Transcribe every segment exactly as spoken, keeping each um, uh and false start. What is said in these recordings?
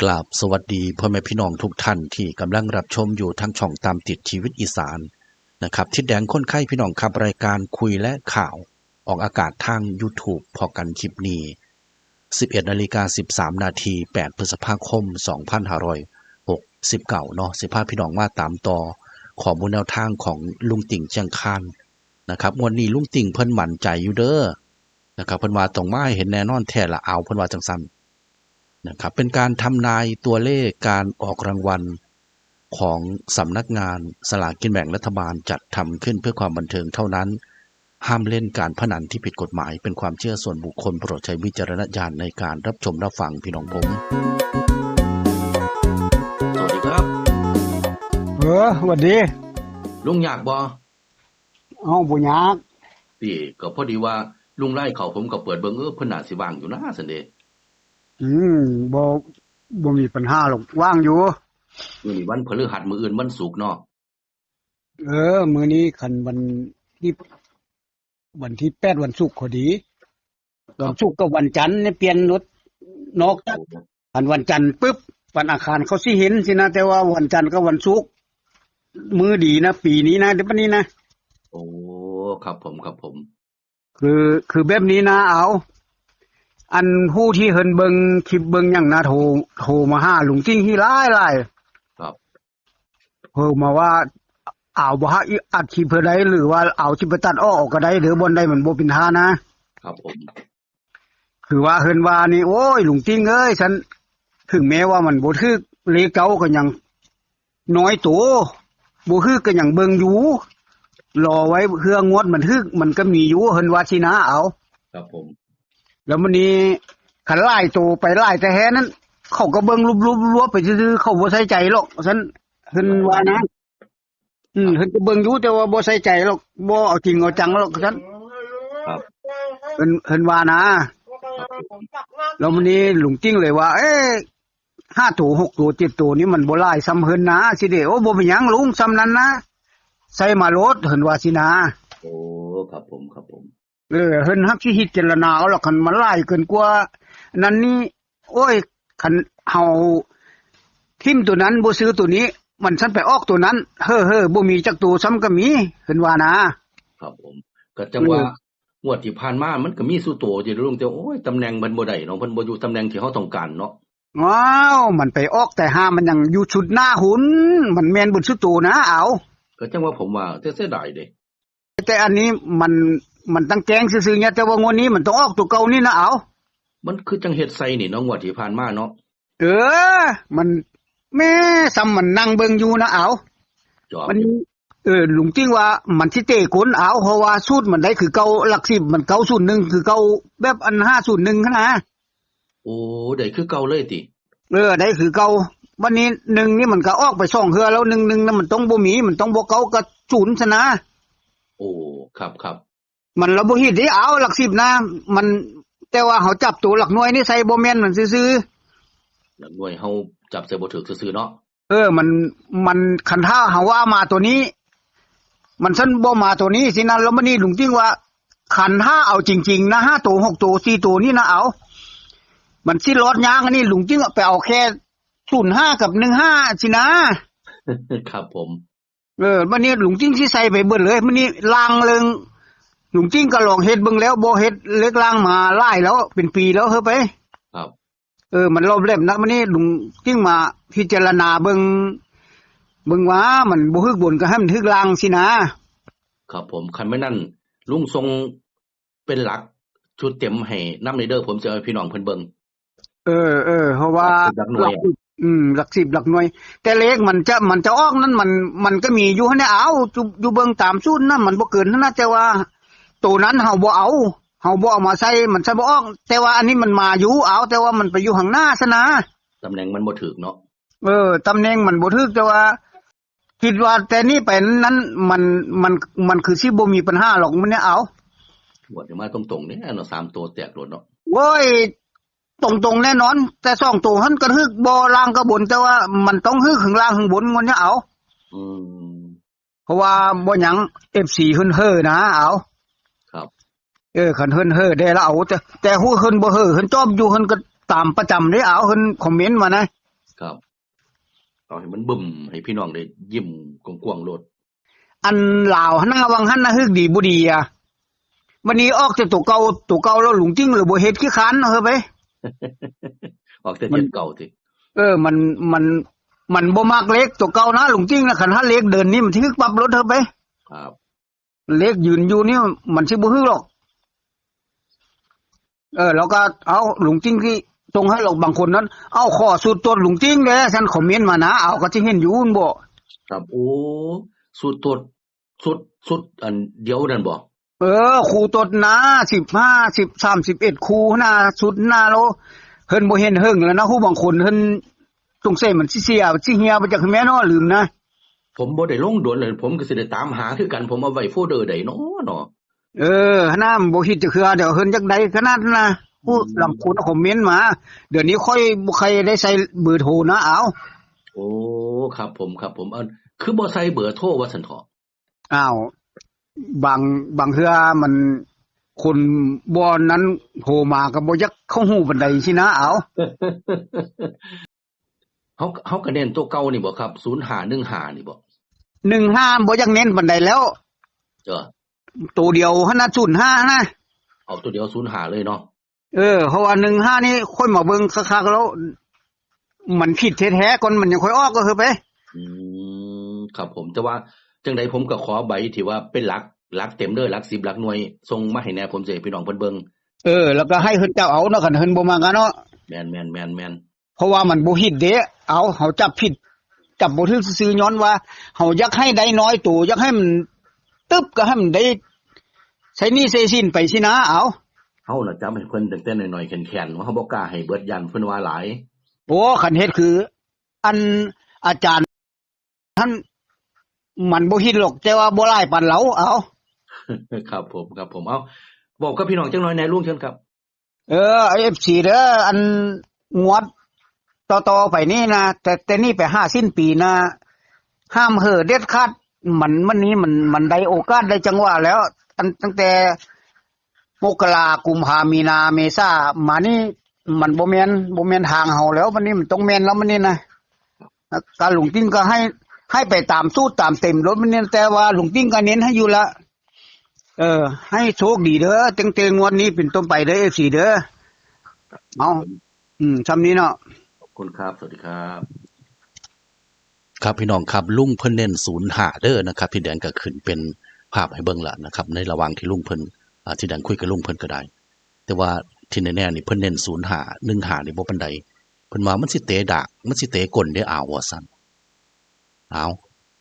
กราบสวัสดีพ่อแม่พี่น้องทุกท่านที่กำลังรับชมอยู่ทางช่องตามติดชีวิตอีสานนะครับ ทิดแดงคนไข่พี่น้องครับ รายการคุยและข่าว ออกอากาศทาง YouTube พอกันคลิปนี้ สิบเอ็ดนาฬิกาสิบสามนาที แปดพฤษภาคม สองพันห้าร้อยหกสิบเก้าเนาะ สิพาพี่น้องมาตามต่อข้อมูลแนวทางของลุงติ่งเชียงคานนะครับ งวดนี้ลุงติ่งเพิ่นมั่นใจอยู่เด้อนะครับ เพิ่นว่าต้องมาให้เห็นแน่นอนแท้ละเอา เพิ่นว่าจั่งซั้น นะครับ เป็นการทำนายตัวเลขการออกรางวัลของสำนักงานสลากกินแบ่งรัฐบาล จัดทำขึ้นเพื่อความบันเทิงเท่านั้น ห้ามเล่นการพนันที่ผิดกฎหมาย เป็นความเชื่อส่วนบุคคล โปรดใช้วิจารณญาณในการรับชมรับฟังพี่น้องผม สวัสดีครับ เออ หวัดดี ลุงยากบ่ เอ้า บ่ยาก ติ ก็พอดีว่าลุงไล่เขาผมก็เปิดเบิ่ง เออ เพิ่นน่าสิว่างอยู่นะ ซั่นเด้ อืม บ่ บ่มีปัญหาหรอก ว่างอยู่ มื้อนี้วันพฤหัส มื้ออื่นวันศุกร์เนาะ เออ มื้อนี้คันวันที่ วันที่แปด วันศุกร์พอดี วันศุกร์กับวันจันทร์นี่เปลี่ยนรถนอกจาก โอ้ คันวันจันทร์ปุ๊บ วันอังคารเขาสิเห็นสินะ แต่ว่าวันจันทร์กับวันศุกร์ มื้อดีนะ ปีนี้นะ เดี๋ยวปานนี้นะ โอ้ ครับผม ครับผม คือ คือแบบนี้นะ เอา อันผู้ที่เพิ่นเบิ่งคลิปเบิ่งหยังนะ โทร โทรมาหาลุงติ่งฮี่หลายหลาย ครับ โทรมาว่า เอาบ่ฮะ อีอัดคลิปเพื่อใด หรือว่าเอาสิไปตัดออกก็ได้ หรือบ่อนใดมันบ่เป็นท่านะ ครับผม คือว่าเพิ่นว่านี่ โอ้ย ลุงติ่งเอ้ย ฉัน ถึงแม้ว่ามันบ่ถูกเลขเก่าก็ยัง น้อยโต บ่ถูกก็ยังเบิ่งอยู่ รอไว้เพื่องวดมันถูก มันก็มีอยู่ เพิ่นว่าสินะ เอา ครับผม แล้วมื้อนี้คันหลายโตไปหลายแต่แท้นั้น เขาก็เบิ่งรวบๆๆ ไปซื่อๆ เขาบ่ใส่ใจหรอก ฉัน เพิ่นว่านะ อืม เพิ่นก็เบิ่งอยู่ แต่ว่าบ่ใส่ใจหรอก บ่เอาจริงเอาจังหรอก ฉัน ครับ เพิ่น เพิ่นว่านะ แล้วมื้อนี้ลุงติ่งเลยว่า เอ๊ะ ห้าโต หกโต เจ็ดโตนี่มันบ่หลายส่ำเพิ่นนะ สิเด้ โอ้ บ่เป็นหยังลุง ส่ำนั้นนะ ใส่มาโลด เพิ่นว่าสินะ โอ้ ครับผม ครับผม เออ เพิ่นฮักสิพิจารณาเอาหรอก คันมันหลายเกินกว่านั้นนี่ โอ้ย คันเฮาทิ่มตัวนั้นบ่ซื้อตัวนี้ มันซั่นไปออกตัวนั้น เฮ้อๆ บ่มีจักตัวส่ำก็มี เพิ่นว่านะ ครับผม ก็จังว่า เออ งวดที่ผ่านมามันก็มีสู่โตอยู่เด้อลุง แต่โอ้ย ตำแหน่งมันบ่ได้เนาะ เพิ่นบ่อยู่ตำแหน่งที่เฮาต้องการเนาะ ว้าว มันไปออกแต่ห้ามันยังอยู่ชุดหน้าหุ้น มันแม่นเบิดสุดโตนะ เอา ก็จังว่าผมว่า แต่เสียดายเด้ แต่อันนี้มัน มันตั้งแจ้งซื่อๆเนี่ย แต่ว่างวดนี้มันต้องออกตัวเก่านี่นะ เอา มันคือจังเฮ็ดใส่นี่เนาะ งวดที่ผ่านมาเนาะ เออ มัน แม่ส่ำมันนั่งเบิ่งอยู่นะ เอา จอบ มัน เออ ลุงติ่งว่ามันสิเตะกลเอา เพราะว่าสูตรมันได้คือเก่า หลักสิบมันเก้าศูนย์หนึ่ง คือเก่า แบบอันห้าศูนย์หนึ่งหั้นนะ โอ้ ได้คือเก่าเลยติ เออ ได้คือเก่า บัดนี้หนึ่งนี่มันก็ออกไปสองเทื่อแล้ว หนึ่งหนึ่งนะมันต้องบ่มี มันต้องบ่เก้ากับศูนย์ซะนะ โอ้ ครับ ครับ มันละบ่ผิดเด้ เอาหลักสิบนะ มัน แต่ว่าเฮาจับตัวหลักหน่วยนี่ใส่บ่แม่นมันซื่อๆ หลักหน่วยเฮาจับใส่บ่ถูกซื่อๆเนาะ เออ มัน มัน คันถ้าเฮาว่ามาตัวนี้ มันซั่นบ่มาตัวนี้สินะ แล้วบัดนี้ลุงติ่งว่า คันถ้าเอาจริงๆนะ ห้าโต หกโต สี่โตนี่นะ เอา มันสิรอดยาก อันนี้ลุงติ่งไปเอาแค่ ศูนย์ห้า กับ หนึ่งห้า สินะ ครับผม เออ บัดนี้ลุงติ่งสิใส่ไปเบิดเลย บัดนี้ล่างเริง ลุงติ่งก็ลองเฮ็ดเบิ่งแล้ว บ่เฮ็ดเลขล่างมาหลายแล้ว เป็นปีแล้ว เฮ้อไป ครับ เออ มันรอบแรกนะ บัดนี้ลุงติ่งมาพิจารณาเบิ่ง เบิ่งว่ามันบ่ถูกบนก็ให้มันถูกล่างสินะ ครับผม คันแม่นนั้น ลุงส่งเป็นหลักชุดเต็มให้นำเด้อ ผมสิเอาให้พี่น้องเพิ่นเบิ่ง เออ เออ เพราะว่า หลักสิบหลักหน่วยอะ หลักสิบ อืม หลักสิบหลักหน่วย แต่เลขมันจะ มันจะออกนั้น มัน มันก็มีอยู่หั้นแหละ เอา อยู่ อยู่เบิ่งตามสูตรนะ มันบ่เกินหั้นนะ แต่ว่า โตนั้นเฮาบ่เอา เฮาบ่เอามาใส่ มันใส่บ่ออก แต่ว่าอันนี้มันมาอยู่ เอา แต่ว่ามันไปอยู่ข้างหน้าซะนะ ตำแหน่งมันบ่ถูกเนาะ เออ ตำแหน่งมันบ่ถูก แต่ว่า คิดว่าแต่นี้ไปนั้นมัน มัน มันคือสิบ่มีปัญหาหรอก มันเนี่ย เอา งวดนี้มาตรงๆเนี่ยเนาะ สามตัวแตกโลดเนาะ โอ้ย ตรงๆแน่นอน แต่สองตัวหั้นก็ถูก บ่ล่างก็บน แต่ว่ามันต้องถูกข้างล่างข้างบน งวดเนี่ย เอา อืม เพราะว่าบ่หยัง เอฟซี เพิ่นเฮ้อนะ เอา ครับ เออ คันเพิ่นเฮ้อได้ละเอา แต่ แต่ฮู้เพิ่นบ่เฮ้อ เพิ่นจอบอยู่ เพิ่นก็ตามประจำเด้ เอา เพิ่นคอมเมนต์มานะ ครับ เอาให้มันบึ้มให้พี่น้องได้ยิ้มกว้างๆโลด อันลาวหั่นนะ วังหั่นนะ ฮึกดีบ่ดีอะ บัดนี้ออกแต่ตัวเก่า ตัวเก่าแล้วลุงติ้งเลยบ่เฮ็ด ขี้คร้านเนาะ เฮ้อไป ออกแต่ มัน เจ็ดเก้าติ เออ มัน มัน มันบ่มักเลขตัวเก่านะ ลุงติ้งนะ คันถ้าเลขเดินนี่มันสิฮึกปั๊บโลด เฮ้อไป ครับ เลขยืนอยู่นี่มันสิบ่ฮึกหรอก เออ แล้วก็เอาลุงติ้งที่ส่งให้เราบางคนนั้น เอาขอสูตรตรวจลุงติ้งแด่ ซั่นคอมเมนต์มานะ เอาก็สิเห็นอยู่หั่นบ่ ครับ โอ้ สูตรตรวจ สูตร สูตรอันเดียวนั่นบ่ เออ คู่ตรวจนะ สิบห้า สิบ สามสิบเอ็ด คู่นะ สุดนะ แล้วเพิ่นบ่เห็นเฮิงแล้วนะ ผู้บางคนเพิ่นสงสัยมันสิเสีย สิเหี่ยไปจักแม่นเนาะ ลืมนะ ผมบ่ได้ลงโดนเลย ผมก็สิได้ตามหาคือกัน ผมเอาไว้โฟลเดอร์ใดเนาะเนาะ เออ หั่นนะ มันบ่คิดจะเคือ เดี๋ยวเพิ่นจักใดขนาดนะ ผู้ อืม ลางคนคอมเมนต์มา เดี๋ยวนี้ค่อยบ่ใครได้ใส่เบอร์โทรนะ เอา โอ้ ครับผม ครับผม เอิ้น คือบ่ใส่เบอร์โทรว่าซั่นเถาะ อ้าว บาง บางเทื่อมัน คนบ่นั้นโทรมาก็บ่อยากเข้าหูปานใดสินะ เอา เฮา เฮาก็เน้นตัวเก่านี่บ่ครับ ศูนย์ห้าหนึ่งห้า นี่บ่ หนึ่งห้า บ่อยากเน้นปานใดแล้ว เออ ตัวเดียวหั่นนะ ศูนย์ห้า นะ เอาตัวเดียว ศูนย์ห้า เลยเนาะ เออ เพราะว่า หนึ่งห้า นี่ค่อยมาเบิ่งคักๆแล้ว มันผิดแท้ๆก่อนมันยังค่อยออก ก็คือไป อืม ครับผม แต่ว่าจังใดผมก็ขอใบที่ว่าเป็นหลัก หลักเต็มเด้อ หลักสิบ หลักหน่วย ส่งมาให้แหน่ ผมสิให้พี่น้องเพิ่นเบิ่ง เออ แล้วก็ให้เพิ่นเจ้าเอาเนาะ คันเพิ่นบ่มักอะเนาะ แม่นๆๆๆ เพราะว่ามันบ่ผิดเด้ เอา เฮาจับผิด จับบ่ถูกซื่อๆ ย้อนว่าเฮาอยากให้ได้น้อยโต อยากให้มันตึบก็ให้มันได้ใช้หนี้ใช้สินไปสินะ เอา เฮาน่ะจับให้เพิ่นตั้งแต่น้อยๆ แค้นๆ เฮาบ่กล้าให้เบิด ย้านเพิ่นว่าหลาย โอ้ คันเฮ็ดคือ อันอาจารย์ หั่นมันบ่ผิดหรอก แต่ว่าบ่หลายปานเรา เอา ครับผม ครับผม เอา บอกกับพี่น้องจักหน่อยแหน่ ลุง เชิญครับ เออ เอฟซี เด้อ อันงวดต่อๆไปนี่นะ แต่ แต่นี่ไปหาสิ้นปีนะ ห้ามเห่อเด็ดขาด มัน มันนี่มัน มันได้โอกาสได้จังหวะแล้ว อัน ตั้งแต่มกรา กุมภา มีนา เมษา มานี่ มันบ่แม่น บ่แม่นทางเฮาแล้ว บัดนี้มันต้องแม่นแล้วบัดนี้นะ ก็ลุงติ้งก็ให้ ให้ไปตามสูตรตามเต็มโลดบัดนี้ แต่ว่าลุงติ้งก็เน้นให้อยู่ละ เออ ให้โชคดีเด้อ ตั้งแต่งวดนี้เป็นต้นไปเด้อ เอฟซี เด้อ เอา อืม ช่ำนี้เนาะ ขอบคุณครับ สวัสดีครับ ครับพี่น้องครับ ลุงเพิ่นเน้น ศูนย์ห้า เด้อนะครับ พี่แดงก็ขึ้นเป็นภาพให้เบิ่งละนะครับ ในระหว่างที่ลุงเพิ่น อ่า ที่แดงคุยกับลุงเพิ่นก็ได้ แต่ว่าที่แน่ๆนี่เพิ่นเน้น ศูนย์ห้า หนึ่งห้า นี่บ่ปานใด เพิ่นว่ามันสิเตะดาก มันสิเตะก้นเด้อ เอา ว่าซั่น เอา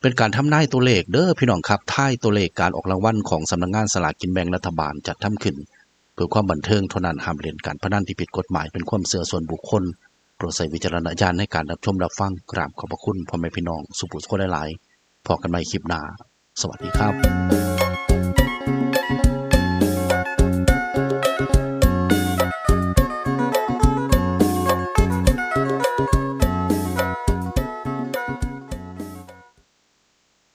เป็นการทำนายตัวเลขเด้อพี่น้องครับ ทายตัวเลขการออกรางวัลของสำนักงานสลากกินแบ่งรัฐบาลจัดทำขึ้น เพื่อความบันเทิงเท่านั้น ห้ามเล่นการพนันที่ผิดกฎหมาย เป็นความเชื่อส่วนบุคคล โปรดใช้วิจารณญาณในการรับชมรับฟัง กราบขอบพระคุณพ่อแม่พี่น้องสู่ผู้ทุกคนหลายๆ พบกันใหม่คลิปหน้า สวัสดีครับ